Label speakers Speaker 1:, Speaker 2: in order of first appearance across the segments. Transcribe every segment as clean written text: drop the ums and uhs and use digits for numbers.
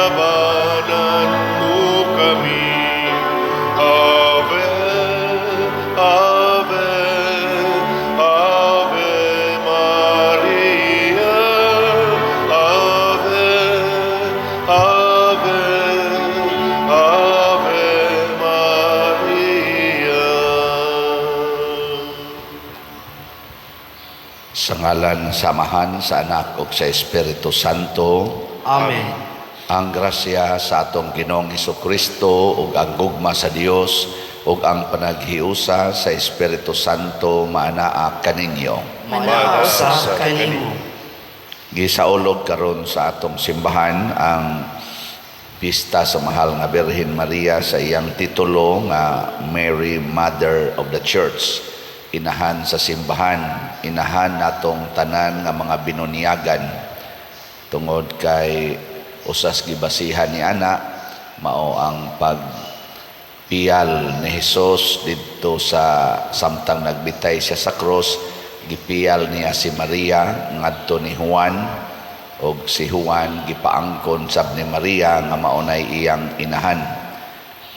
Speaker 1: Tabanan mo kami. Ave, Ave, Ave Maria. Ave, Ave, Ave Maria.
Speaker 2: Sa ngalan sa Amahan, sa Anak ug sa Espiritu Santo.
Speaker 3: Amen.
Speaker 2: Ang grasya sa atong Ginoong Kristo ug ang gugma sa Dios ug ang panaghiusa sa Espiritu Santo maanaa kaninyo.
Speaker 3: Manaa usab kanimo.
Speaker 2: Gisaulog karon sa atong simbahan ang pista sa Mahal nga Birhen Maria sa iyang titulo nga Mary, Mother of the Church, inahan sa simbahan, inahan natong tanan nga mga binunyagan, tungod kay usas gibasihan ni ana mao ang pagpiyal ni Hesus didto sa samtang nagbitay siya sa cross. Gipiyal niya si Maria ngadto ni Juan, og si Juan gipaangkon sab ni Maria nga mao nay iyang inahan,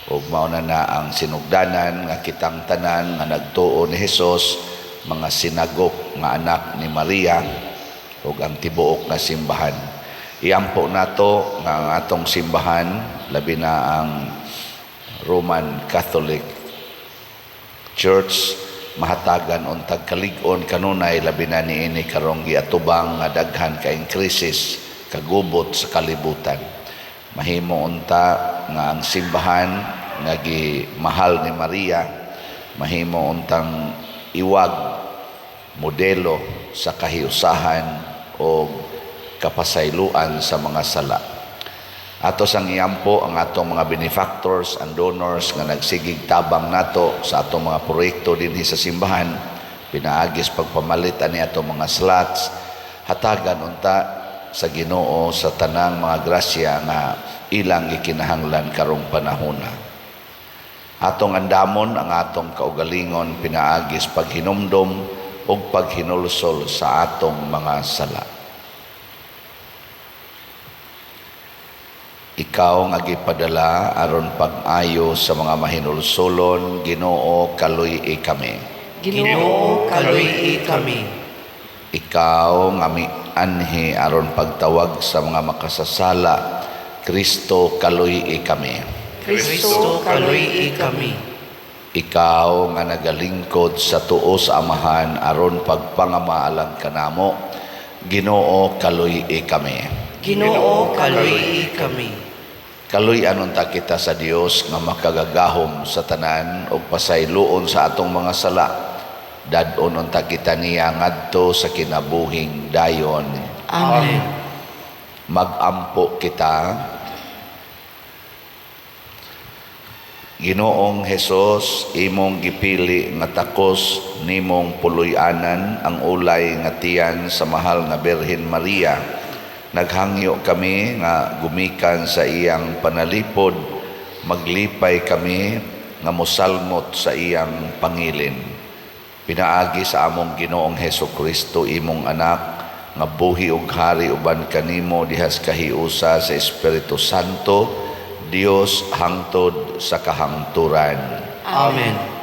Speaker 2: ug mao na na ang sinugdanan nga kitang tanan nga nagtuo ni Hesus mga sinagop nga anak ni Maria ug ang tibuok nga simbahan. Iampo nato nga ang atong simbahan, labi na ang Roman Catholic Church, mahatagan untag kalig-on kanunay, labi na niini karong giatubang nga daghan kaayong krisis, kagubot sa kalibutan. Mahimo unta nga ang simbahan nga gimahal ni Maria mahimo untang iwag modelo sa kahiusahan o kapasayloan sa mga sala. Ato sang iampo ang atong mga benefactors and donors nga nagsigig tabang nato sa atong mga proyekto dinhi sa simbahan, pinaagis pagpamalit ani atong mga slots. Hatagan unta sa Ginoo sa tanang mga grasya nga ilang gikinahanglan karong panahona. Atong andamon ang atong kaugalingon pinaagis paghinumdom ug paghinulsol sa atong mga sala. Ikaw nga gipadala aron pag-ayo sa mga mahinulsolon, Ginoo, kaluy-i kami.
Speaker 3: Ginoo, kaluy-i kami.
Speaker 2: Ikaw nga mianhi aron pagtawag sa mga makasasala, Kristo, kaluy-i kami.
Speaker 3: Kristo, kaluy-i kami.
Speaker 2: Ikaw nga nagalingkod sa tuo sa Amahan aron pagpangamaalang kanamo, Ginoo, kaluy-i kami.
Speaker 3: Ginoo, kaluy-i kami.
Speaker 2: Kaluy-an unta kita sa Dios nga makagagahom sa tanan ug pasayloon sa atong mga sala. Dad-on unta kita niya ngadto sa kinabuhing dayon.
Speaker 3: Amen.
Speaker 2: Magampo kita. Ginoong Hesus, imong gipili nga takos nimong puloy-anan ang ulay nga tiyan sa mahal nga Birhen Maria. Naghangyo kami nga gumikan sa iyang panalipod, maglipay kami nga mosalmot sa iyang pangilin. Pinaagi sa among Ginoong Hesus Kristo, imong anak, nga buhi ug hari uban kanimo dihas kahiusa sa Espiritu Santo, Dios hangtod sa kahangturan.
Speaker 3: Amen.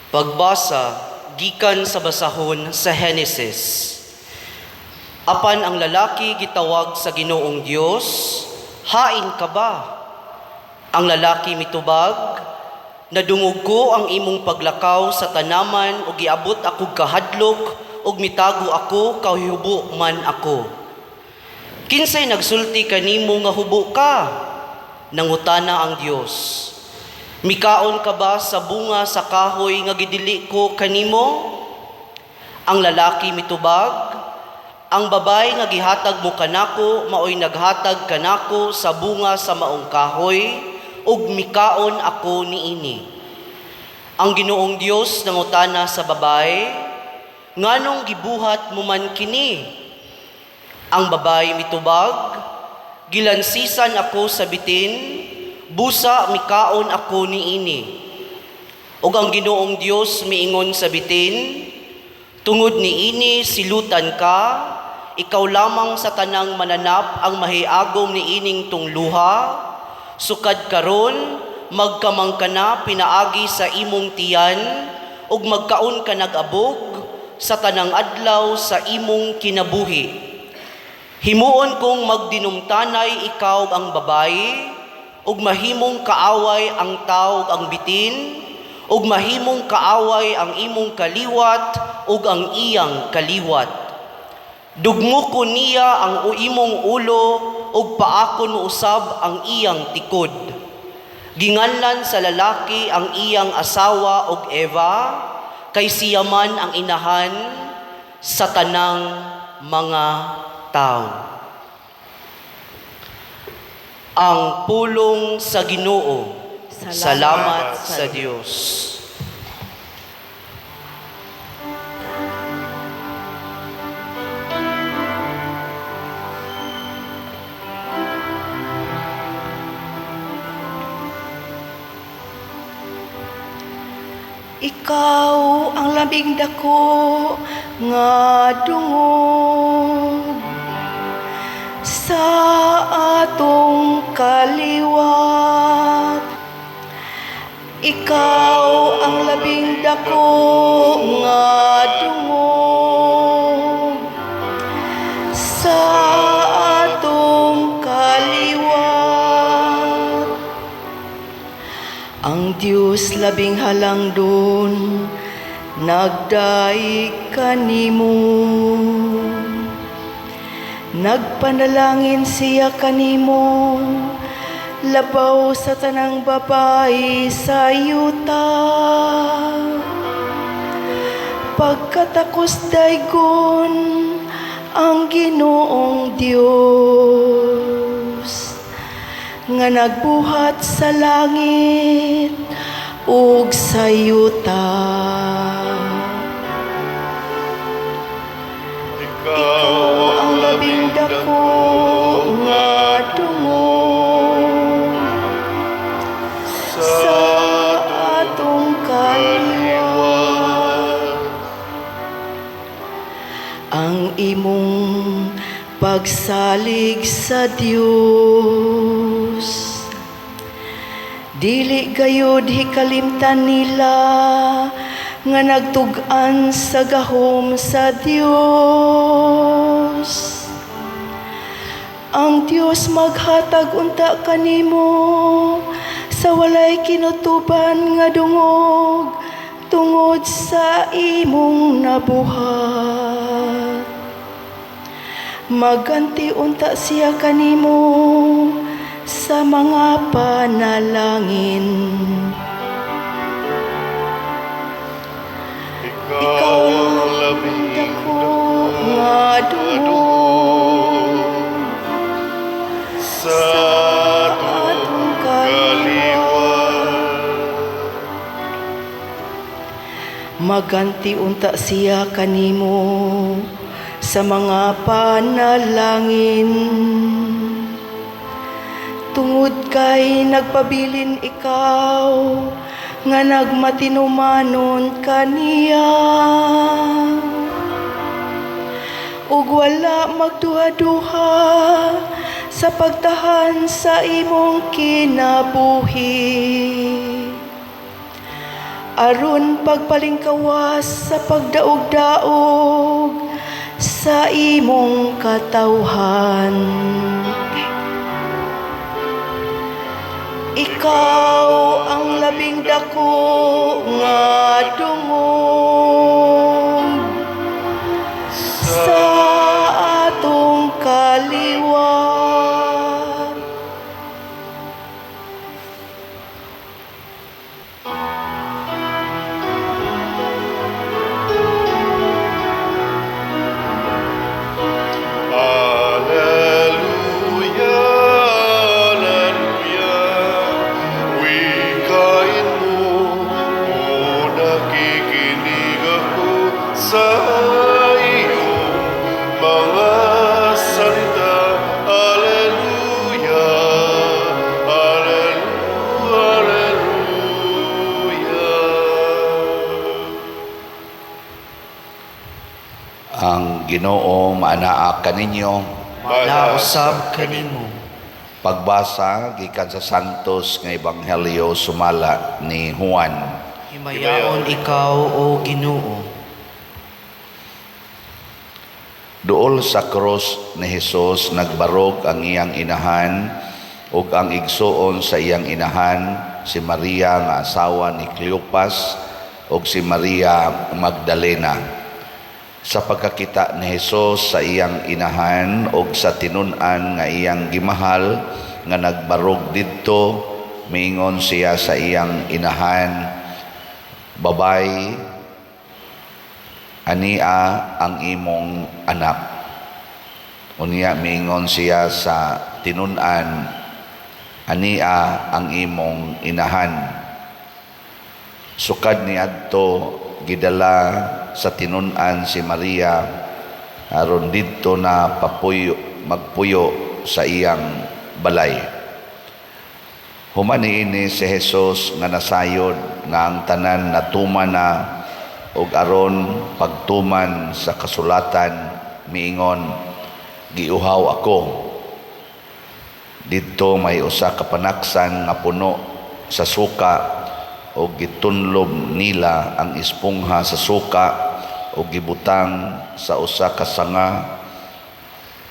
Speaker 3: Pagbasa gikan sa basahon sa Henesis. Apan ang lalaki gitawag sa Ginoong Dios, "Hain ka ba?" Ang lalaki mitubag, "Nadungog ko ang imong paglakaw sa tanaman ug giabot akog kahadlok ug mitago ako kay hubo man ako." "Kinsay nagsulti kanimo nga hubo ka?" Nangutana ang Dios. "Mikaon ka ba sa bunga sa kahoy nga gidili ko kanimo?" Ang lalaki mitubag, "Ang babay nga gihatag mo kanako maoy naghatag kanako sa bunga sa maong kahoy ug mikaon ako niini." Ang Ginoong Dios nangutana sa babay, "Nganong gibuhat mo man kini?" Ang babay mitubag, Gilansisan ako sa bitin, busa mikaon ako niini." Ug ang Ginoong Dios miingon sa bitin, "Tungod niini silutan ka, ikaw lamang sa tanang mananap ang mahiagom niining tungluha. Sukad karon magkamang ka na pinaagi sa imong tiyan ug magkaon ka nag abog sa tanang adlaw sa imong kinabuhi. Himuon kong magdinumtanay ikaw ug ang babayi, ug mahimong kaaway ang tawo ug ang bitin, ug mahimong kaaway ang imong kaliwat ug ang iyang kaliwat. Dugmukon niya ang imong ulo ug paakon mo usab ang iyang tikod." Ginganlan sa lalaki ang iyang asawa og Eva, kay siya man ang inahan sa tanang mga tao. Ang pulong sa Ginoo. Salamat sa Dios.
Speaker 4: Ikaw ang labing dako nga dungog sa atong kaliwat. Ikaw ang labing dako nga dungog sa atong kaliwat. Ang Dios labing halangdon nagdaig kanimo. Nagpanalangin siya kanimo labaw sa tanang babae sa yuta. Pagkatakos daygon ang Ginoong Dios nga nagbuhat sa langit ug sa yuta.
Speaker 1: Ikaw
Speaker 4: ang labing dako nga dungog sa atong kaliwat. Ang imong pagsalig sa Dios dili gayud hikalimtan nila nga nagtug-an sa gahom sa Dios. Ang Dios maghatag unta kanimo sa walay kinutuban nga dungog tungod sa imong nabuhat. Maganti unta siya kanimo sa mga panalangin.
Speaker 1: Ikaw ang labing
Speaker 4: dako nga dungog
Speaker 1: sa atong kaliwat.
Speaker 4: Maganti unta siya kanimo sa mga panalangin. Tungod kay nagpabilin ikaw nga nagmatinumanon kaniya ug wala magduha-duha sa pagtahan sa imong kinabuhi aron pagpalingkawas sa pagdaog-daog sa imong katawhan. Ikaw ang labing dako nga dungog sa atong kaliwat.
Speaker 1: Alleluia, Alleluia, wikain mo, o nakikinig.
Speaker 2: Ang Ginoo maanaa kaninyo.
Speaker 3: Mausab kanimo.
Speaker 2: Pagbasa gikan sa Santos nga Ebanghelyo sumala ni Juan.
Speaker 3: Himayaon ikaw, o Ginoo.
Speaker 2: Duol sa krus ni Hesus, nagbarog ang iyang inahan ug ang igsuon sa iyang inahan, si Maria nga asawa ni Cleopas, ug si Maria Magdalena. Sa pagkakita ni Hesus sa iyang inahan ug sa tinun-an nga iyang gimahal nga nagbarog didto, miingon siya sa iyang inahan, "Babay, ania ang imong anak." Unya miingon siya sa tinun-an, "Ania ang imong inahan." Sukad niadto, gidala sa tinun-an si Maria aron didto na papuyo, magpuyo sa iyang balay. Human niini, si Jesus nga nasayod nga ang tanan natuman na ug aron pagtuman sa kasulatan, miingon, "Giuhaw ako." Didto may usa ka panaksan nga puno sa suka ug gitunlob nila ang espongha sa suka ug gibutang sa usa ka sanga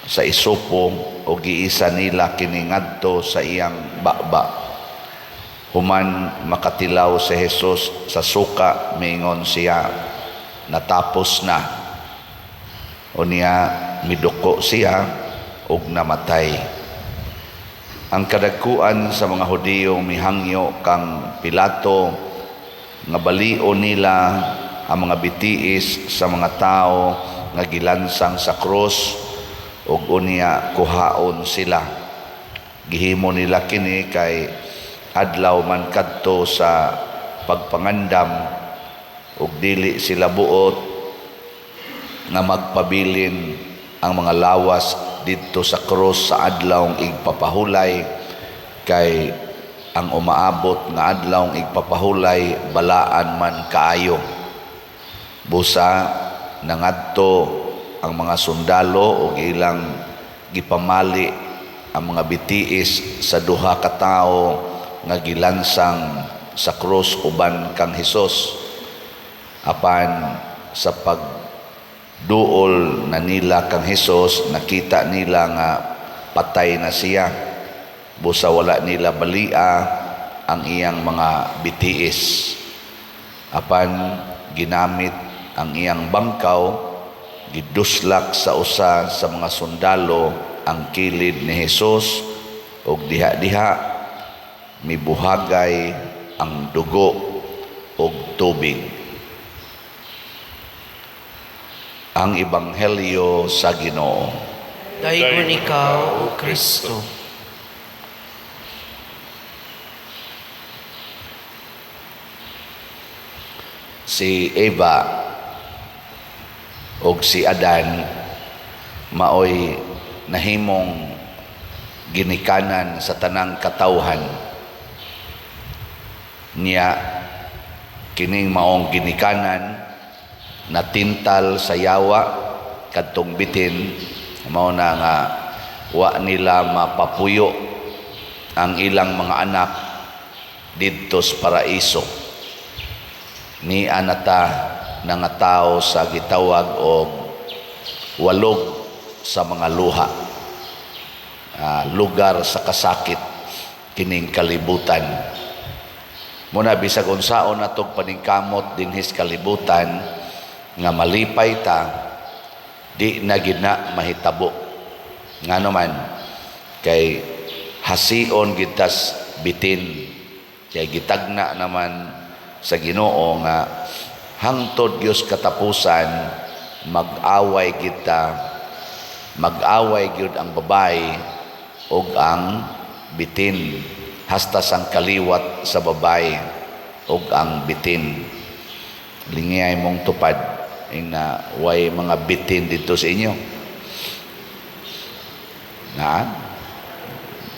Speaker 2: sa isopo ug giisa nila kini ngadto sa iyang baba. Human makatilaw si Jesus sa suka, miingon siya, "Natapos na." Unya miduko siya ug namatay. Ang kadagkuan sa mga Hudiyo mihangyo kang Pilato nga balion nila ang mga bitiis sa mga tao nga gilansang sa krus ug unya kuhaon sila. Gihimo nila kini kay adlaw man kadto sa pagpangandam ug dili sila buot nga magpabilin ang mga lawas didto sa krus sa adlawng igpapahulay, kay ang umaabot nga adlawng igpapahulay balaan man kaayo. Busa nangadto ang mga sundalo ug ilang gipamali ang mga bitiis sa duha ka tawo nga gilansang sa krus uban kang Hesus. Apan sa pagduol na nila kang Hesus, nakita nila nga patay na siya. Busa wala nila balia ang iyang mga bitiis. Apan ginamit ang iyang bangkaw, giduslak sa usa sa mga sundalo ang kilid ni Hesus ug diha-diha mibuhagay ang dugo ug tubig. Ang Ebanghelyo sa Ginoo.
Speaker 3: Daygon ikaw, O Kristo.
Speaker 2: Si Eva ug si Adan maoy nahimong ginikanan sa tanang katawhan. Niya kining maong ginikanan natintal sa yawa kadtong bitin, mao na nga wa nila mapapuyo ang ilang mga anak didto sa paraiso. Ni anata na nga tao sa gitawag og walog sa mga luha, lugar sa kasakit kining kalibutan. Muna bisag unsaon natog paningkamot dinhis kalibutan nga malipay ta, di na gid na mahitabo. Ngano man kay hasion gitas bitin, kay gitagna naman sa Ginoo nga hangtod Dios katapusan mag-away kita, mag-away gyud ang babae ug ang bitin, hasta sang kaliwat sa babae ug ang bitin. Lingiyay mong tupad ing na way mga bitin dito sa inyo. Na?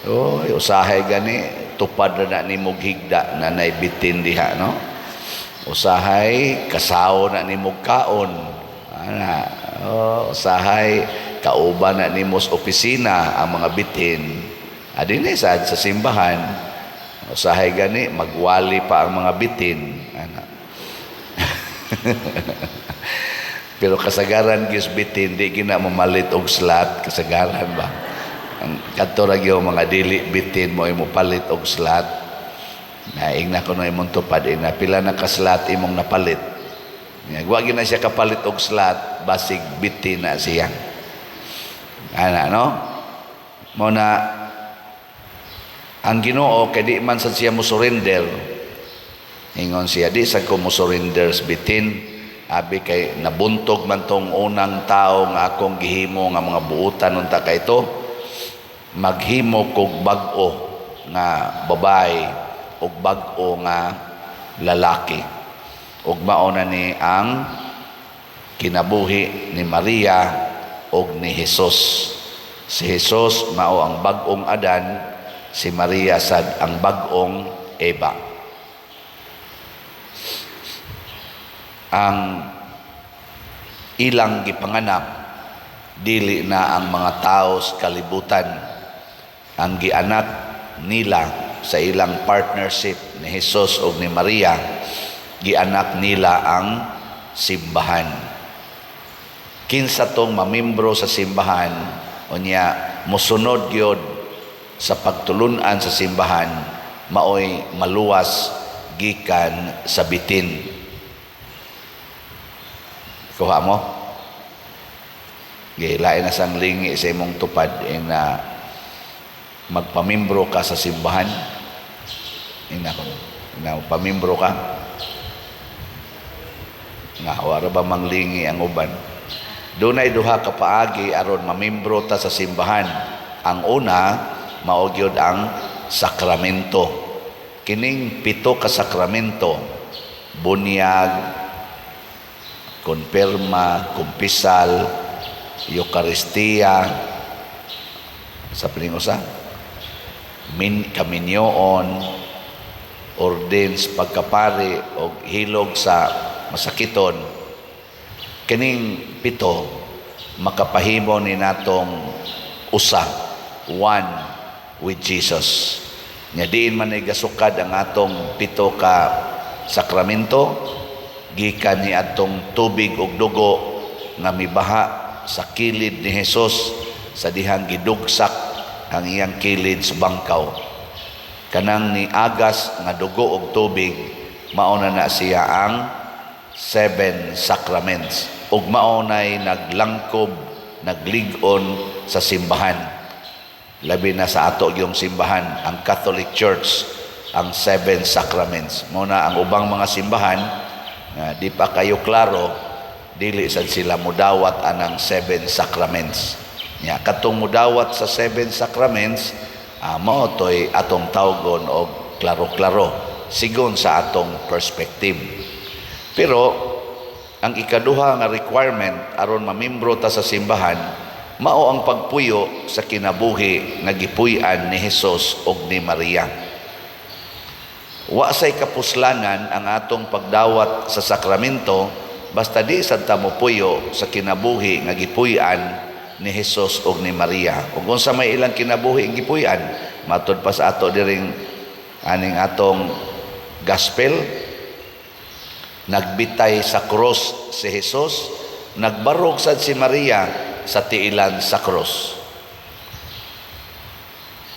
Speaker 2: Oy, usahay gani tupad na nimo higda na nay bitin diha, no? Usahay kasawo na nimo kaon. Ana, Oh, usahay kauban na nimo sa opisina ang mga bitin. Adine sad sa simbahan, usahay gani magwali pa ang mga bitin ana. Pero kasagaran gyud bitin di gina mamalit og slot, kasagaran ba. Ang kadto ra gyud mga dili bitin mo imo palit og slot. Na ingna ko no imong tupad, ina pila na ka slot imong napalit. Nya wa gyud na siya kapalit og slot, basig bitin na siya. Ana, no? Mo na ang Ginoo kay di man sad siya mo surrender. Ingon siya, di sad ko mo surrender sa bitin. Abi kay nabuntog man tong unang tao nga akong gihimo nga mga buutan unta kay ito, maghimo kog bag-o nga babae ug bag-o nga lalaki. Ug mao na ni ang kinabuhi ni Maria ug ni Jesus. Si Jesus mao ang bag-ong Adan, si Maria sad ang bag-ong Eva. Ang ilang gipanganak dili na ang mga tao sa kalibutan. Ang gianak nila sa ilang partnership ni Jesus ug ni Maria, gianak nila ang simbahan. Kinsa tong mamimbro sa simbahan unya mosunod gyud sa pagtulun-an sa simbahan, maoy maluwas gikan sa bitin. Kuha mo? Gilain na sang lingi sa imong tupad na magpamimbro ka sa simbahan. Ina ko, na pamimbro ka. Nga wara ba manglingi ang uban? Dunay duha ka paagi aron mamimbro ta sa simbahan. Ang una mao gyud ang sakramento. Kining pito ka sakramento, bunyag, konpirma, kumpisal, Eukaristiya, sa piling usa, min kaminyoon, ordins pagkapari og hilog sa masakiton. Kining pito makapahimo ni natong usa, one with Jesus. Nya diin man ay gasukad ang atong pito ka sakramento, gikan ni atong tubig ug dugo nga mibaha sa kilid ni Hesus sa dihang gidugsak ang iyang kilid sa bangkaw. Kanang ni agas nga dugo ug tubig, mao na na siya ang seven sacraments ug mao nay naglangkob, naglig-on sa simbahan. Labi na sa ato yung simbahan, ang Catholic Church, ang seven sacraments. Mao na ang ubang mga simbahan nga di pa kayo klaro, dili sad sila mudawat anang seven sacraments. Nya katong mudawat sa seven sacraments, mao toy atong tawgon og klaro-klaro sigon sa atong perspective. Pero ang ikaduha nga requirement aron mamimbro ta sa simbahan, mao ang pagpuyo sa kinabuhi nga gipuy-an ni Hesus ug ni Maria. Wa say kapuslanan ang atong pagdawat sa sakramento basta di sad ta mopuyo sa kinabuhi nga gipuy-an ni Hesus ug ni Maria. Ug unsa may ilang kinabuhi nga gipuy-an, matud pa sa ato diring aning atong gospel, nagbitay sa cross si Hesus, nagbarog sad si Maria sa tiilan sa cross.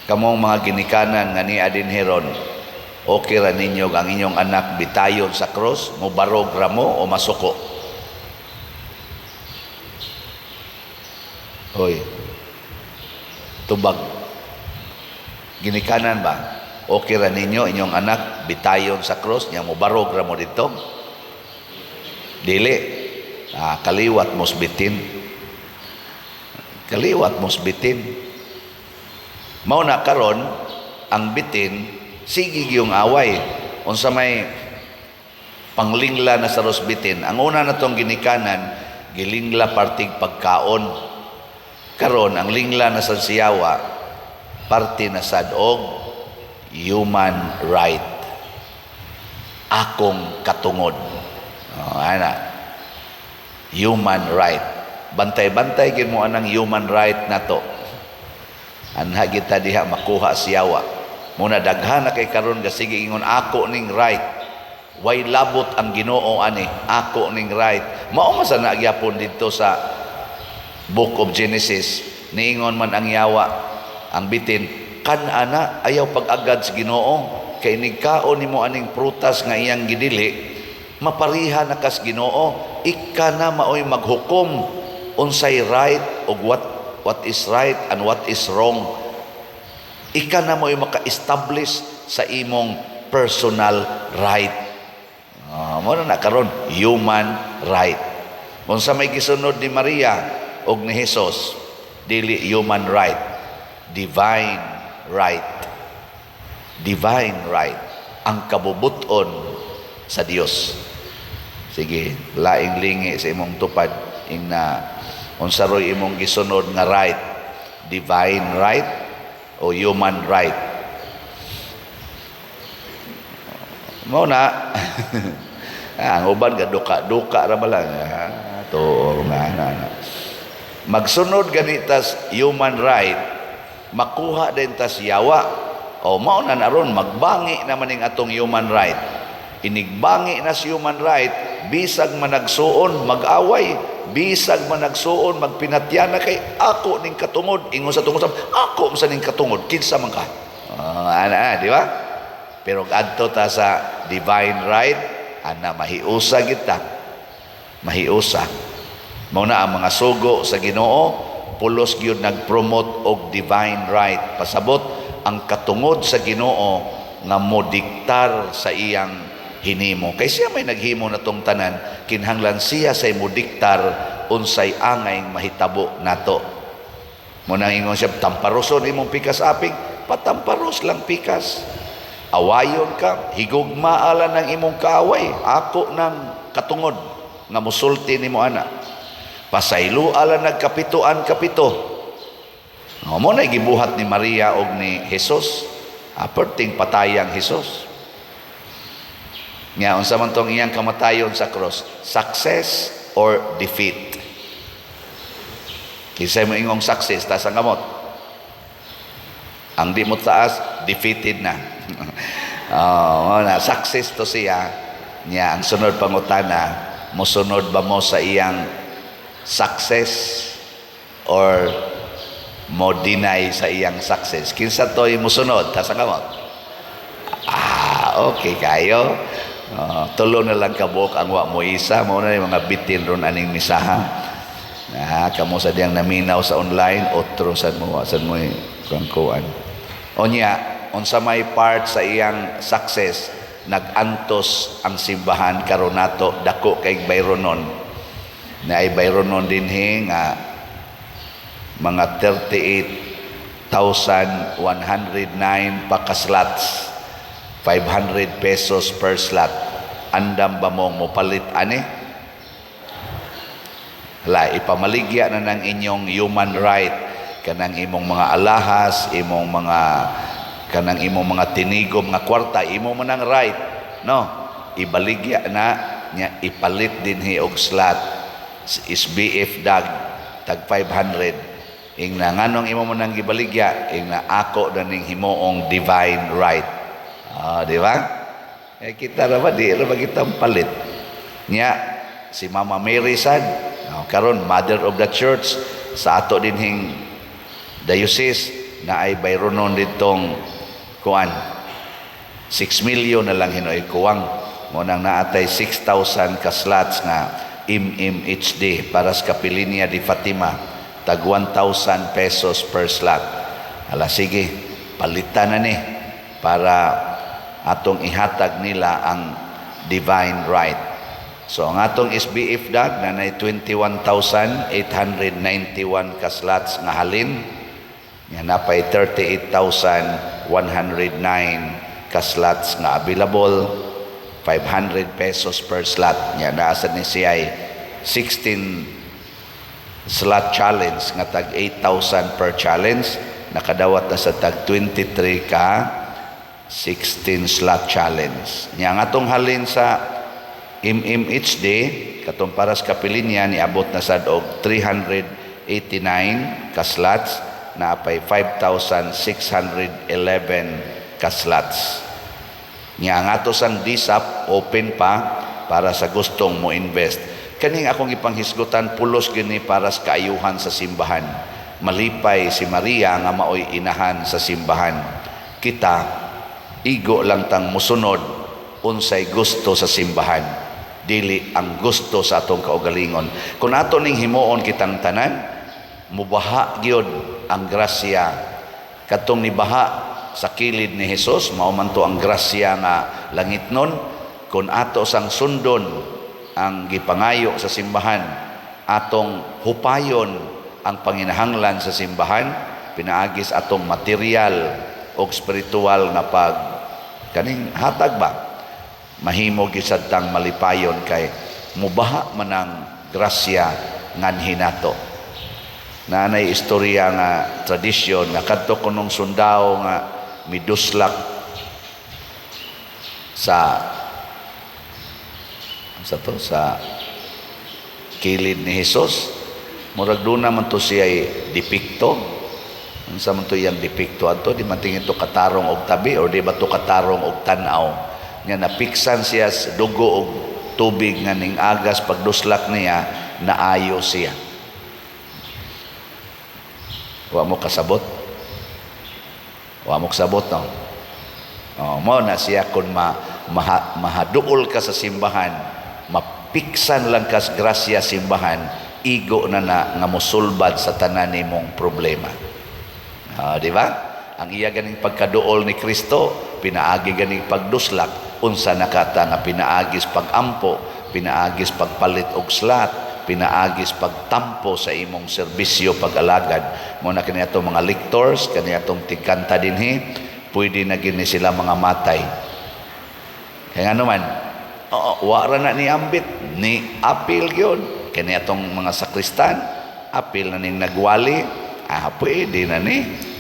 Speaker 2: Kamong mga ginikanan nga niya din heron, okay ra ninyo ang inyong anak bitayon sa cross, mobarog ra mo o masuko? Hoy, tubag. Ginikanan ba? Okay ra ninyo inyong anak bitayon sa cross, nya mobarog ra mo didto? Dili. Kaliwat mos bitin. Kaliwat mos bitin. Mao na karon ang bitin sige yung away. Unsa may panglingla na sa rosbitin. Ang una na tong ginikanan, gilingla partig pagkaon. Karon ang lingla na sa siyawa, parte na sad og human right. Akong katungod. Oh, ana. Human right. Bantay-bantay gid mo anang human right nato. Anha kita diha makuha siyawa. Muna daghan na kay karon ga sige ingon, "Ako ning right. Way labot ang Ginoo ani, ako ning right." Mao man sa na gyapon didto sa Book of Genesis, niingon man ang yawa, ang bitin, kan ana ayaw pag-agad sa Ginoo kay nigkaon nimo aning prutas nga iyang gidili, mapariha na kas Ginoo, ika na maoy maghukom unsay right og what is right and what is wrong. Ika na mo'y maka-establish sa imong personal right." Mo na karon human right. Unsa may gisunod ni Maria og ni Jesus? Dili human right, divine right. Divine right. Ang kabubuton sa Dios. Sige, laing lingi sa imong tupad ingna unsa roy imong gisunod nga right? Divine right o human right? Mao na ang uban ga duka-duka ra ba lang, tuo nga na, na. Magsunod ganitas human right, makuha din tas yawa. O mao na naron magbangi naman ning atong human right. Inigbangi na si human right, bisag managsuon mag-away, bisag managsuon magpinatyan na kay ako ning katungod, ingon sa tungod, ako sa ning katungod, kinsa man ka. Ana, di ba? Pero adto ta sa divine right, ana mahiusa kita. Mahiusa. Mao na ang mga sugo sa Ginoo, pulos gyud nag-promote og divine right. Pasabot ang katungod sa Ginoo nga modiktar sa iyang hinimo. Kay siya may naghimo na tong tanan, kinahanglan siya say modiktar unsay angay mahitabo nato. Mo nang ingon siya, tamparoson imong pikas aping, patamparos lang pikas. Awayon ka, higugmaala ng imong kaaway, ako ng katungod nga musulti nimo ana. Pasaylo ala nagkapituan kapito. No, mo na gibuhat ni Maria og ni Jesus. Aperting patayang Jesus. Nga unsa man tong iyang kamatayon sa cross, success or defeat? Kinsay mo ingong success, taas ang kamot. Ang di mo taas, defeated na. Oh, na success to siya. Nya ang sunod pangutana, mosunod ba mo sa iyang success or mo deny sa iyang success? Kinsa to'y mosunod? Taas ang kamot. Ah, okay kayo. Tulo na lang kabuok ang wa mo isa mo na yung mga bitin ron aning misaha. Na kamo sa diyang naminaw sa online, otro sad mo, wa sad mo kuan. Onya, unsa may part sa iyang success, nag-antos ang simbahan karon nato, dako kay bayronon. Na ay bayronon dinhi nga mga 38,109 pa ka slots, 500 pesos per slot. Andam ba mong mopalit ani? Hala, ipamaligya na ng inyong human right kanang imong mga alahas, imong mga kanang imong mga tinigom nga kwarta, imo man ang right, no? Ibaligya na nya, ipalit dinhi og slot SBF dag tag 500. Ingna nganong imo man nang gibaligya? Ingna ako na ning himuong divine right. Ah, di ba? Eh kita ra ba, di ra ba kita palit? Nya si Mama Mary sad, no, karon Mother of the Church sa ato dinhing diocese, na ay bayronon ditong kuan, 6 million na lang hinoy kuwang. Mo nang naatay 6,000 ka slots nga MMHD para sa Kapilinia di Fatima, tag 1,000 pesos per slot. Ala sige, palitan na ni para atong ihatag nila ang divine right. So ang atong SBF dag nanay 21,891 ka slots nga halin nga napay 38,109 ka slots nga available, 500 pesos per slot. Nya naa sad ni siya 16 slot challenge nga tag 8,000 per challenge, nakadawat na sa tag 23 ka 16 slot challenge. Nya ang atong halin sa MMHD Katong para sa kapilinya niabot na sad og 389 ka slots, naa pay 5,611 ka slots. Nya ang ato sang DSAP open pa para sa gustong mo invest. Kaning akong ipanghisgutan, pulos gini para sa kaayuhan sa simbahan. Malipay si Maria nga maoy inahan sa simbahan. Kita igo lang tang musunod unsay gusto sa simbahan, dili ang gusto sa atong kaugalingon. Kung ato ning himuon kitang tanan, mubaha gyud ang grasya. Katong nibaha sa kilid ni Hesus, mao man to ang grasya nga langitnon. Kung ato sang sundon ang gipangayo sa simbahan, atong hupayon ang panginahanglan sa simbahan pinaagis atong material o spiritual nga pag kaning hatag ba, mahimo gyud sad tang malipayon kay mubaha man ang grasya nganhi nato. Naanay istorya nga tradisyon nga kadto kunong sundao nga miduslak sa to sa kilid ni Hesus. Murag duna man to siya depekto. Unsa man to iyang depekto adto, di man tingin to katarong og tabi or di ba to katarong og tan-aw nya. Napiksan siya sa dugo og tubig nga ning agas pagduslak niya, naayo siya. Wa mo kasabot? Wa mo kasabot, no? Oh, mo na siya kung mahaduol ka sa simbahan, mapiksan lang kas grasya simbahan, igo na na nga mosulbad sa tanan nimong problema. Ah, di ba? Ang iya ganing pagkaduol ni Kristo, pinaagi ganing pagduslak, unsa nakata nga pinaagis pagampo, pinaagis pagpalit og slat, pinaagis pagtampo sa imong serbisyo pag-alagad. Mo na kini atong mga lectors, kani atong tigkanta dinhi, pwede na gini sila mga matay. Kaya nga naman, oo, wa ra na ni ambit, ni apil gyud. Kani atong mga sakristan, apil na ning nagwali, pwede na ni.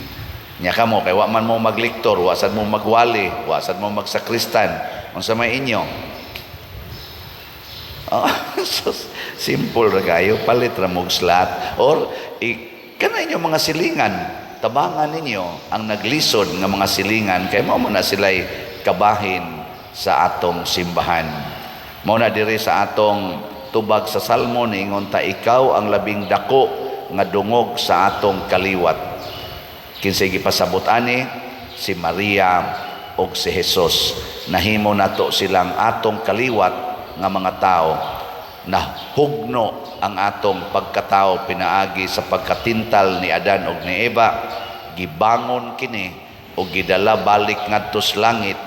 Speaker 2: Nya kamo kay wa man mo maglektor, wa sad mo magwali, wa sad mo magsakristan, unsa may inyo? Oh, so, simple ra kayo, palit ra mog slot or kana inyo mga silingan, tabangan ninyo ang naglisod nga mga silingan kay mao man na sila'y kabahin sa atong simbahan. Mao na diri sa atong tubag sa Salmo, niingon ta, "Ikaw ang labing dako nga dungog sa atong kaliwat." Kinsay gipasabot ani? Si Maria og si Jesus. Nahimo nato silang atong kaliwat nga mga tao. Nahugno ang atong pagkatao pinaagi sa pagkatintal ni Adan og ni Eva. Gibangon kini og gidala balik ngadto sa langit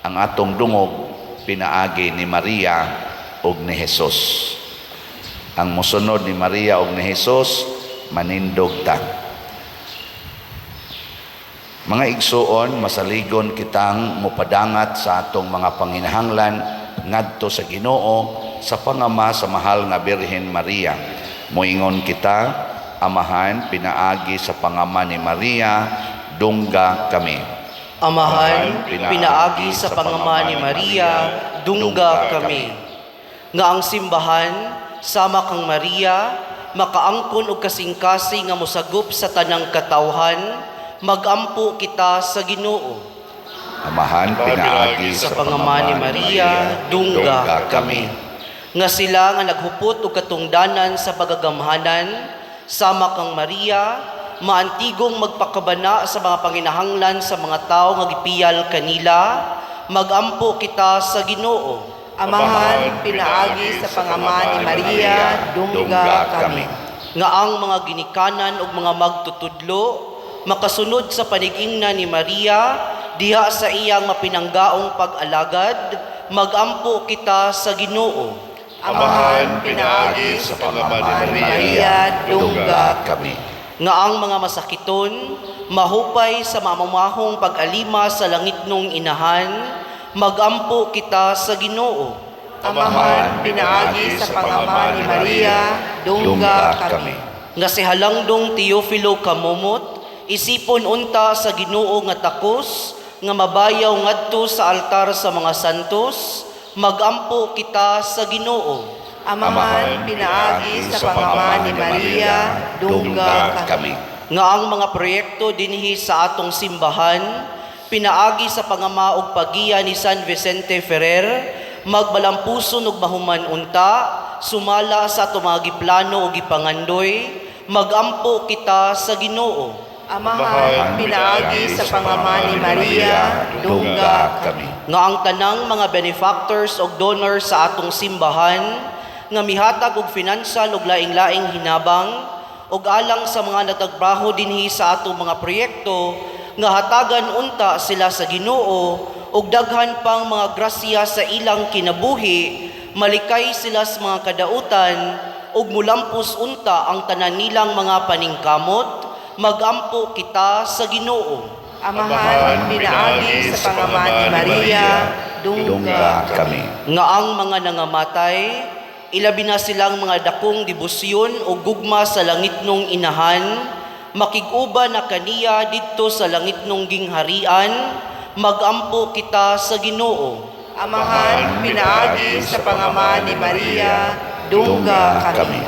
Speaker 2: ang atong dungog pinaagi ni Maria og ni Jesus. Ang mosunod ni Maria og ni Jesus, manindog ta. Mga igsuon, masaligon kitang mupadangat sa atong mga panginahanglan ngadto sa Ginoo sa pangama sa mahal nga Birhen Maria. Moingon kita, "Amahan, pinaagi sa pangama ni Maria, dungga kami."
Speaker 3: Amahan, pinaagi sa pangama ni Maria, dungga kami. Nga ang simbahan, sama kang Maria, makaangkon og kasing-kasing nga mosagop sa tanang katawhan, magampo kita sa Ginoo.
Speaker 2: Amahan, pinaagi
Speaker 3: sa pangama ni Maria, dungga kami. Nga sila nga naghupot og katungdanan sa pagagamhanan, sama kang Maria, maantigong magpakabana sa mga panginahanglan sa mga tao nga gipiyal kanila, magampo kita sa Ginoo.
Speaker 4: Amahan, pinaagi sa pangama ni Maria, dungga kami.
Speaker 3: Nga ang mga ginikanan ug mga magtutudlo makasunod sa panigingna ni Maria diha sa iyang mapinanggaong pag-alagad, magampo kita sa Ginoo.
Speaker 1: Amahan, pinaagi sa pangama ni
Speaker 4: Maria, dungga
Speaker 2: kami.
Speaker 3: Nga ang mga masakiton mahupay sa mamamahong pag-alima sa langitnong inahan, magampo kita sa Ginoo.
Speaker 4: Amahan, pinaagi sa pangama ni Maria, dungga kami.
Speaker 3: Nga si Halangdong Teofilo Camomot isipon unta sa Ginoo nga takos nga mabayaw ngadto sa altar sa mga santos, magampo kita sa Ginoo.
Speaker 4: Amahan, pinaagi sa pangama ni Maria, dungga kami.
Speaker 3: Nga ang mga proyekto dinhi sa atong simbahan pinaagi sa pangama og paggiya ni San Vicente Ferrer magbalampuson ug mahuman unta sumala sa atong mga giplano ug gipangandoy, magampo kita sa Ginoo.
Speaker 4: Amahan, pinaagi sa pangama ni Maria, dungga kami.
Speaker 3: Nga ang tanang mga benefactors og donors sa atong simbahan nga mihatag og financial ug laing-laing hinabang ug alang sa mga natagbraho dinhi sa atong mga proyekto nga hatagan unta sila sa Ginoo og daghan pang mga grasya sa ilang kinabuhi, malikay sila sa mga kadautan ug mulampos unta ang tanan nilang mga paningkamot, magampo kita sa Ginoo.
Speaker 4: Amahan, pinaagi sa pangama ni Maria, dungga
Speaker 2: kami.
Speaker 3: Nga ang mga nangamatay, ilabi na silang mga dakong debosyon o gugma sa langitnong inahan, makig-uban na kaniya didto sa langitnong gingharian, magampo kita sa Ginoo.
Speaker 4: Amahan, pinaagi sa pangama ni Maria, dungga kami.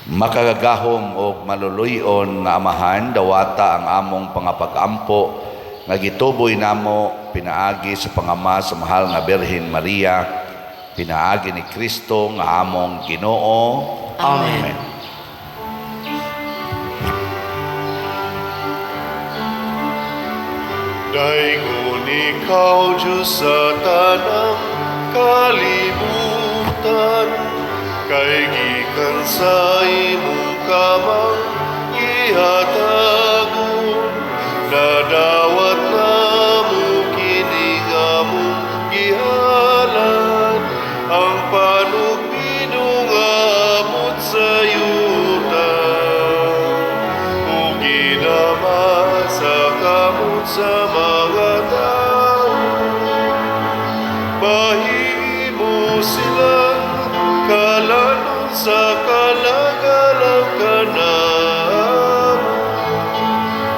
Speaker 2: Makagagahom og maluluy-on nga Amahan, dawata ang among pangapag-ampo nga gituboy namo pinaagi sa pangama sa mahal nga Birhen Maria, pinaagi ni Kristo nga among Ginoo.
Speaker 3: Amen.
Speaker 1: Daygon ikaw, Diyos, sa tanang kalibutan, kay gikan sa imong kamang gihatagon, nadawat namo kini nga among gihalad, ang panugbido nga abot sa yuta ug ginama sa kamot sa mga tao. Mahimo silang kalanon sa kalagalang kanamo.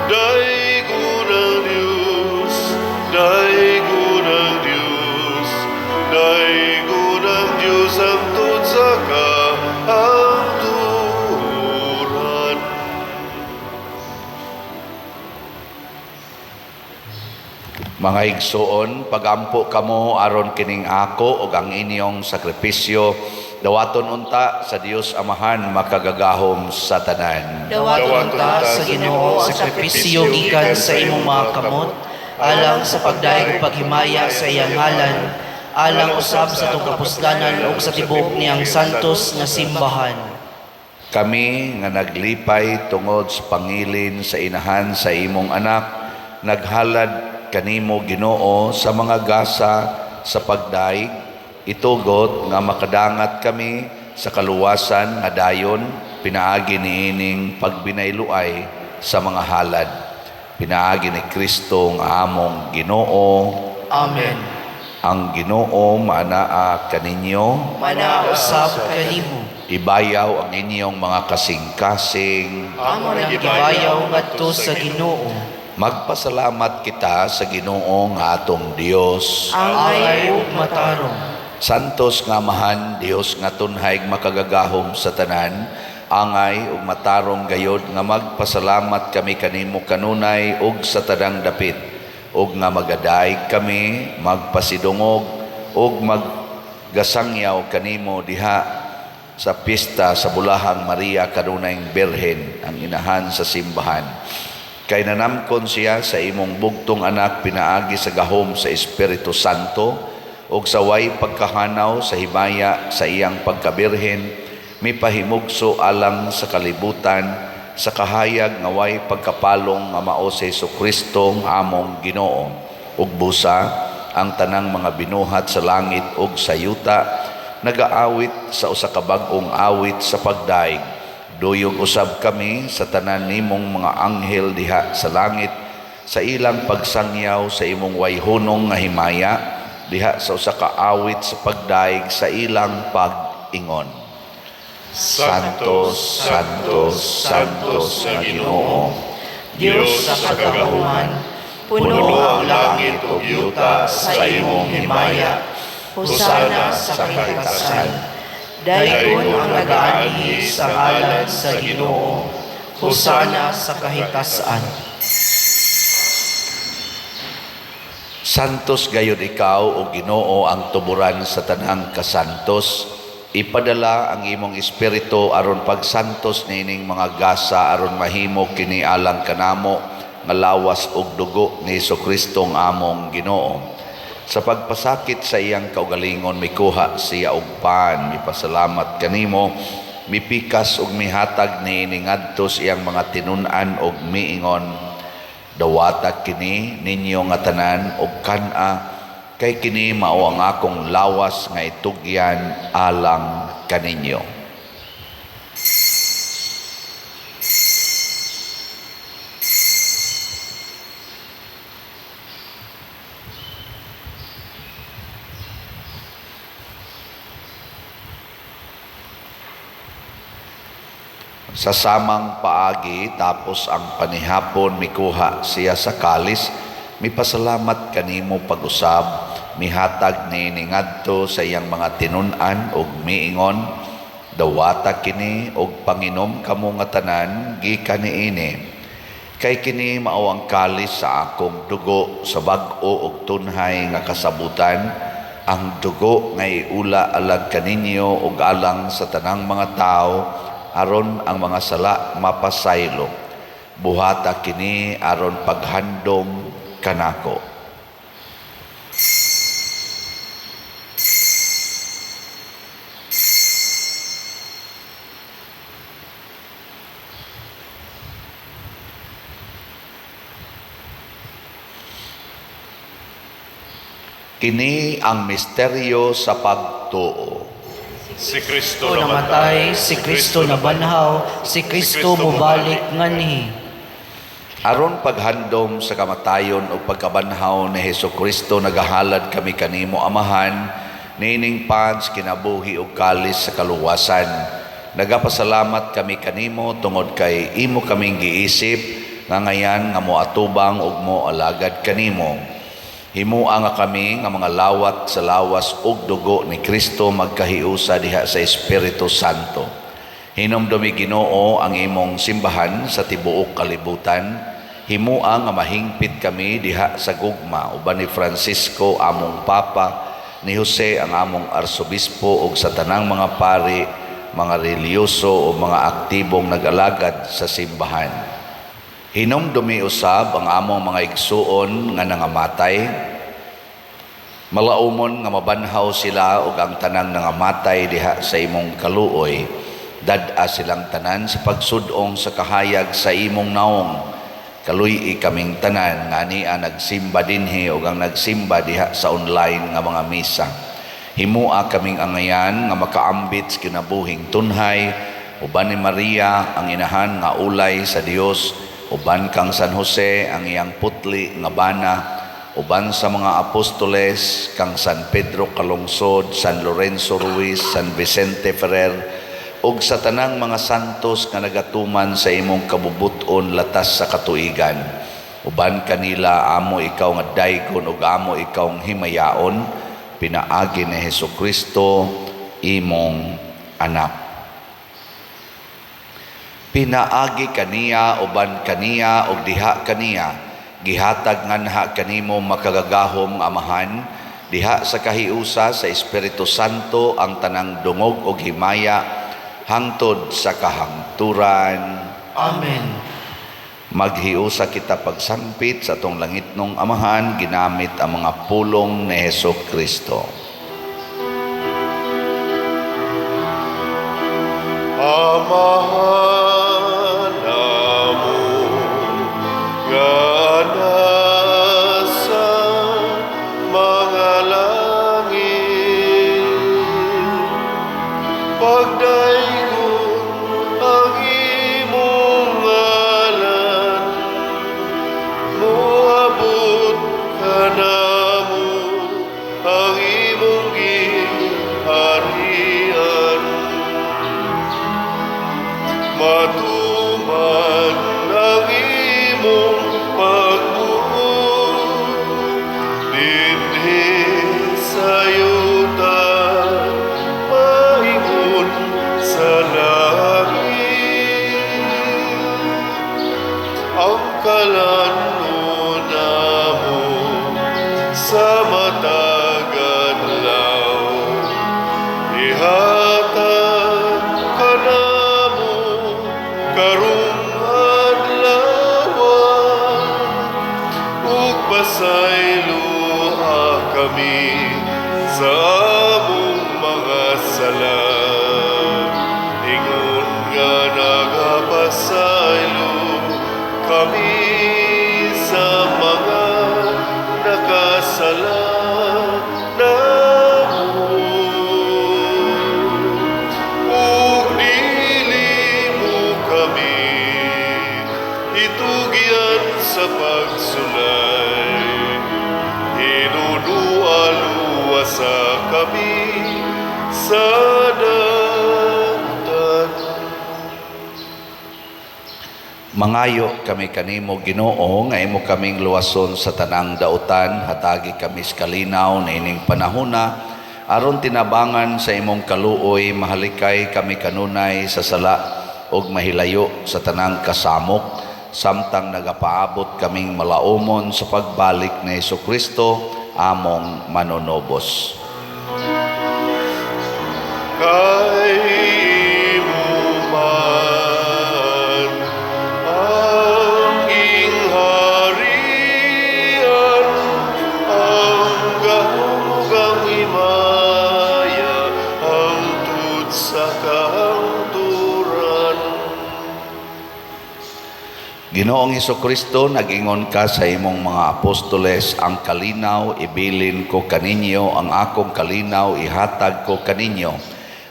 Speaker 1: Daygon ang Diyos, daygon ang Diyos, daygon ang Diyos hangtod sa kahangturan.
Speaker 2: Mga igsoon, pagampo kamo aron kining ako ug ang inyong sakripisyo dawaton unta sa Dios Amahan makagagahom sa tanan.
Speaker 3: Dawaton unta sa Ginoo ang sakripisyo gikan sa imong mga kamot alang sa pagdayeg ug paghimaya sa iyang ngalan, alang usab sa atong kapuslanan ug sa tibuok niyang santos nga simbahan.
Speaker 2: Kami nga naglipay tungod sa pangilin sa inahan sa imong anak, naghalad kanimo, Ginoo, sa mga gasa sa pagdaig, itugot nga makadangat kami sa kaluwasan nga dayon pinaagi niining pagbinayluay sa mga halad, pinaagi ni Kristo nga among Ginoo.
Speaker 3: Amen.
Speaker 2: Ang Ginoo maanaa kaninyo.
Speaker 3: Manaa usab kanimo.
Speaker 2: Ibayaw ang inyong mga kasing-kasing.
Speaker 3: Amo nang gibayaw ngadto sa Ginoo.
Speaker 2: Magpasalamat kita sa Ginoo nga atong Dios.
Speaker 3: Angay ug matarong.
Speaker 2: Santos nga Amahan, Dios nga tunhay makagagahom sa tanan, angay ug matarong gayod nga magpasalamat kami kanimo kanunay ug sa tanang dapit, ug nga magadaig kami, magpasidungog ug maggasangyaw kanimo diha sa pista sa Bulahang Maria kanunayng Birhen, ang inahan sa simbahan. Kay nanamkon siya sa imong bugtong anak pinaagi sa gahom sa Espiritu Santo ug sa way pagkahanaw sa himaya sa iyang pagkabirhen, mipahimugso alang sa kalibutan sa kahayag nga way pagkapalong nga mao si Hesukristo nga among Ginoo. Ug busa ang tanang mga binuhat sa langit ug sa yuta nagaawit sa usa ka bag-ong awit sa pagdaig. Duyog usab kami sa tanan nimong mga anghel diha sa langit sa ilang pagsangyaw sa imong wayhunong nga himaya diha sa usa ka awit sa pagdaig sa ilang pag-ingon. Santo, Santo, Santo sa Ginoo,
Speaker 3: Dios sa kagahuman,
Speaker 4: Puno
Speaker 2: puno ang langit ug yuta sa imong himaya.
Speaker 4: Hosana sa kahitasan. Daygon ang nagaanhi sa ngalan
Speaker 3: sa Ginoo. Hosana sa kahitasan.
Speaker 2: Santos gayud ikaw o Ginoo, ang tuburan sa tanang kasantos. Ipadala ang imong espiritu aron pagsantos niining mga gasa aron mahimo kini alang kanamo nga lawas ug dugo ni Hesukristo ang among Ginoo. Sa pagpasakit sa iyang kaugalingon, mikuha siya og pan, mipasalamat kanimo, mipikas ug mihatag niini ngadto sa iyang mga tinun-an ug miingon: "Dawata kini ninyo nga tanan og kan-a, kay kini mao ang akong lawas nga itugyan alang kaninyo." Sa samang paagi, tapos ang panihapon, mikuha siya sa kalis, mipasalamat kanimo pag-usab, mihatag niini ngadto sa iyang mga tinun-an ug miingon: "Dawata kini og panginom kamo nga tanan gikan niini. Kay kini mao ang kalis sa akong dugo sa bag-o ug tunhay nga kasabutan, ang dugo nga iula alang kaninyo ug alang sa tanang mga tawo aron ang mga sala mapasaylo. Buhata kini aron paghandom kanako." Kini ang misteryo sa pagtuo.
Speaker 1: Si Kristo
Speaker 3: Kristo namatay, si Kristo nabanhaw, si Kristo mobalik nganhi.
Speaker 2: Aron paghandom sa kamatayon o pagkabanhaw ni Hesukristo, nagahalad kami kanimo, Amahan, niining pan sa kinabuhi ug kalis sa kaluwasan. Nagapasalamat kami kanimo tungod kay imo kaming giisip nga ngayan nga moatubang ug moalagad kanimo. Himua nga kami nga mga lawat sa lawas ug dugo ni Kristo magkahiusa diha sa Espiritu Santo. Hinumdumi, Ginoo, ang imong simbahan sa tibuok kalibutan. Himua nga mahingpit kami diha sa gugma uban ni Francisco among Papa, ni Jose ang among Arsobispo ug sa tanang mga pari, mga relihiyoso o mga aktibong nag-alagad sa simbahan. Hinumdumi usab ang among mga igsuon nga nangamatay. Malaumon nga mabanhaw sila ug ang tanang nangamatay diha sa imong kaluoy. Dad-a silang tanan sa pagsud-ong sa kahayag sa imong naong. Kaluy-i kaming tanan nga ania nagsimba dinhi ug ang nagsimba diha sa online nga mga misa. Himua kaming angayan nga makaambit sa kinabuhing tunhay uban ni Maria ang inahan nga ulay sa Dios, uban kang San Jose ang iyang putli nga bana, uban sa mga apostoles kang San Pedro Calungsod, San Lorenzo Ruiz, San Vicente Ferrer ug sa tanang mga santos nga nagatuman sa imong kabubut-on latas sa katuigan. Uban kanila amo ikaw nga daygon ug amo ikaw himayaon, pinaagi ni Hesukristo imong anak. Pinaagi kaniya, uban kaniya ug diha kaniya, gihatag nganha kanimo, makagagahom nga Amahan, diha sa kahiusa sa Espiritu Santo ang tanang dungog ug himaya hangtod sa kahangturan.
Speaker 3: Amen.
Speaker 2: Maghiusa kita pagsangpit sa atong langitnong Amahan ginamit ang mga pulong ni Hesukristo.
Speaker 1: Amahan amon nga nasa mga langit, pagdaygon ang imong ngalan, moabot kanamo ang imong gingharian. Sa matag adlaw ihatag kanamo karong adlaw ug pasayloa kami sa among mga sala ingon nga nagapasaylo kami sa mga nakasala namo ug dili mo kami itugyan sa pagsulay hinunua luwasa kami sa dautan.
Speaker 2: Mangayo kami kanimo, Ginoo, nga imo kaming luwason sa tanang dautan, hatagi kami sa kalinaw niining panahona aron tinabangan sa imong kaluoy mahalikay kami kanunay sa sala ug mahilayo sa tanang kasamok samtang nagapaabot kaming malaumon sa pagbalik ni Kristo among manunobos.
Speaker 1: Kay imo man ang gingharian, ang gahom ug ang himaya hangtod sa kahangturan.
Speaker 2: Ginoong Kristo, nag-ingon ka sa imong mga apostoles, "Ang kalinaw ibilin ko kaninyo, ang akong kalinaw ihatag ko kaninyo."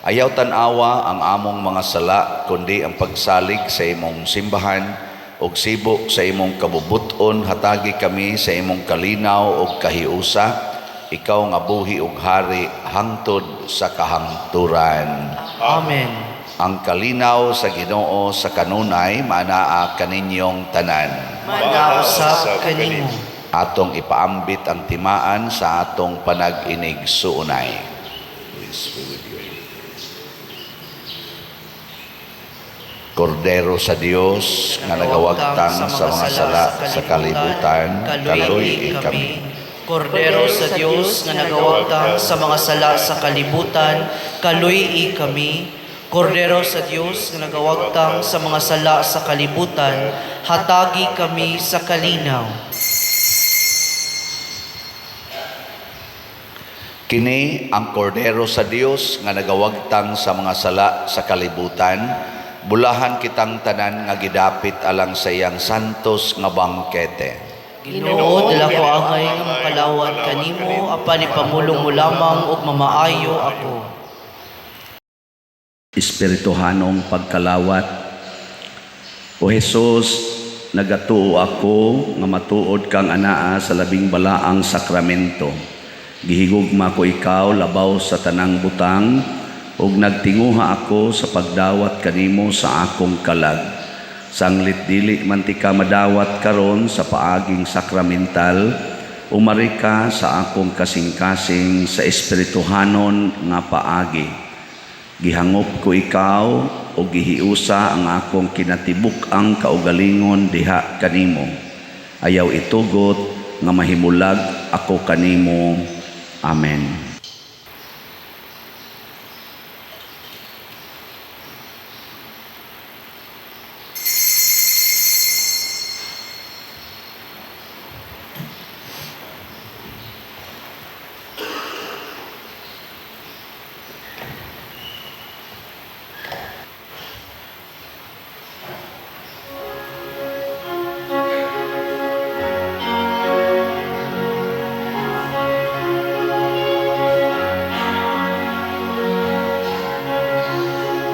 Speaker 2: Ayaw tan-awa ang among mga sala, kundi ang pagsalig sa imong simbahan, ug sibo sa imong kabubut-on hatagi kami sa imong kalinaw ug kahiusa, ikaw nga buhi ug hari hangtod sa kahangturan.
Speaker 3: Amen.
Speaker 2: Ang kalinaw sa Ginoo sa kanunay maanaa kaninyong tanan.
Speaker 3: Manausap kanimo.
Speaker 2: Atong ipaambit ang timaan sa atong panag-inig-suunay. Please be with you. Kordero sa Dios nga nagawagtang sa mga sala sa kalibutan, kaluy kami.
Speaker 3: Kordero sa Dios nga nagawagtang sa mga sala sa kalibutan, kaluy kami. Kordero sa Dios nga nagawagtang sa mga sala sa kalibutan, hatagi kami sa kalinaw.
Speaker 2: Kini ang Kordero sa Dios nga nagawagtang sa mga sala sa kalibutan, bulahan kitang tanan nga gidapit alang sa iyang santos nga bangkete.
Speaker 3: Ginoo, dala ko angay nga makalawat kanimo, apan ipamulong mo lamang ug mamaayo ako.
Speaker 2: Espirituhanong pagkalawat. O Jesus, nagatuo ako nga matuod kang anaa sa labing balaang sakramento. Gihigugma ko ikaw labaw sa tanang butang ug nagtinguha ako sa pagdawat kanimo sa akong kalag. Sanglit dili man tika madawat karon sa paaging sakramental, umari ka sa akong kasing-kasing sa espirituhanon nga paagi. Gihangop ko ikaw o gihiusa ang akong kinatibuk-ang kaugalingon diha kanimo. Ayaw itugot nga mahimulag ako kanimo. Amen.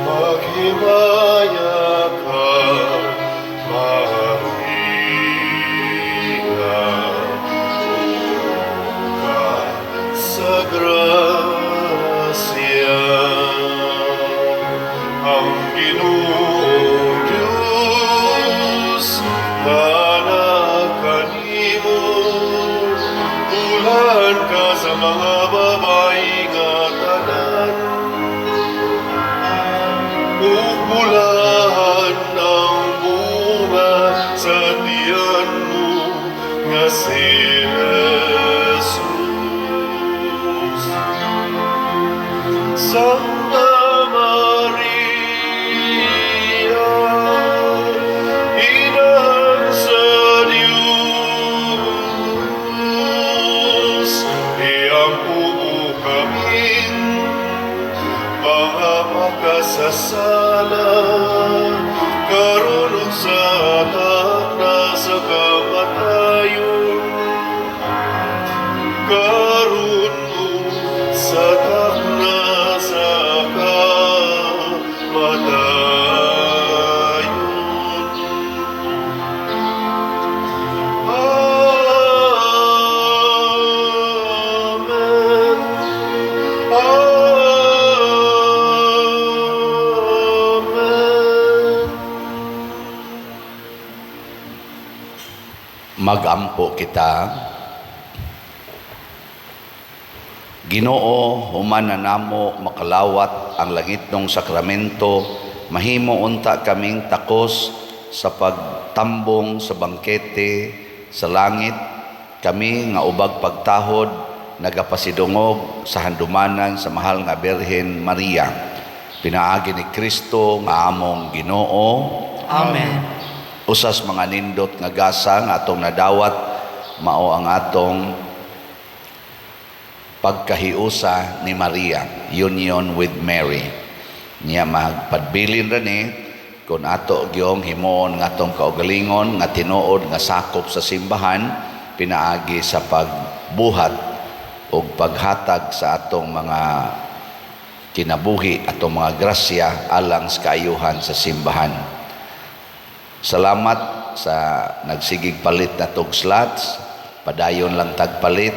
Speaker 1: Maghimaya ka, Maria, ka sa grasya. Ang Ginoong Diyos anaa kanimo, bulahan ka sa mga babae nga tanan, ug bulahan ang bunga sa tiyan mo nga si Jesus. Sa sala, karon ug sa takna sa kamatayon. Karon ug sa takna sa kamatayon. Amen. Amen.
Speaker 2: Magampo kita. Ginoo, human na namo makalawat ang langitnong sakramento, mahimo unta kaming takos sa pagtambong sa bangkete sa langit, kami nga ubag pagtahod nagapasidungog sa handumanan sa mahal nga Birhen Maria. Pinaagi ni Kristo nga among Ginoo.
Speaker 3: Amen.
Speaker 2: Usas mga nindot nga gasa nga atong nadawat mao ang atong pagkahiusa ni Maria, union with Mary. Niya magpadbilin ra ni kung ato gyong himuon nga atong kaugalingon nga tinuod nga sakop sa simbahan pinaagi sa pagbuhat ug paghatag sa atong mga kinabuhi, atong mga grasya alang sa kaayuhan sa simbahan. Salamat sa nagsigig palit na tog slots. Padayon lang tagpalit.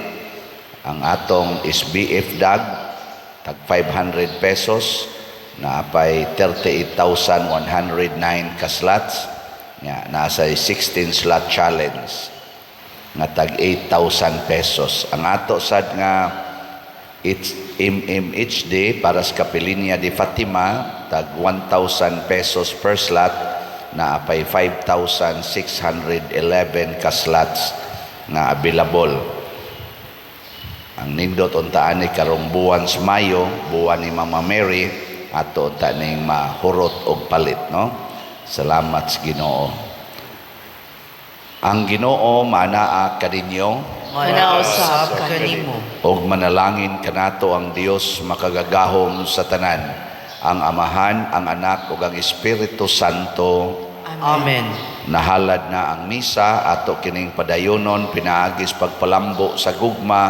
Speaker 2: Ang atong SBF dag, tag 500 pesos, na apay 38,109 ka slots. Nga, nasa 16 slot challenge nga tag 8,000 pesos. Ang ato sad nga it's MMHD para sa Kapilinya de Fatima, tag 1,000 pesos per slot, na apay 5,611 ka slots nga available. Ang nindot untaan ni karong buwan sa Mayo, buwan ni Mama Mary, ato unta ning mahurot og palit, no? Salamat sa Ginoo. Ang Ginoo manaa kaninyo,
Speaker 3: Manausab kanimo.
Speaker 2: Og manalangin kanato ang Dios makagagahom sa tanan, ang Amahan, ang Anak ug ang Espiritu Santo.
Speaker 3: Amen.
Speaker 2: Nahalad na ang misa, ato kining padayonon pinaagis pagpalambo sa gugma,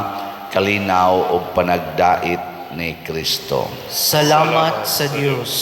Speaker 2: kalinaw ug panagdait ni Kristo.
Speaker 3: Salamat sa Dios.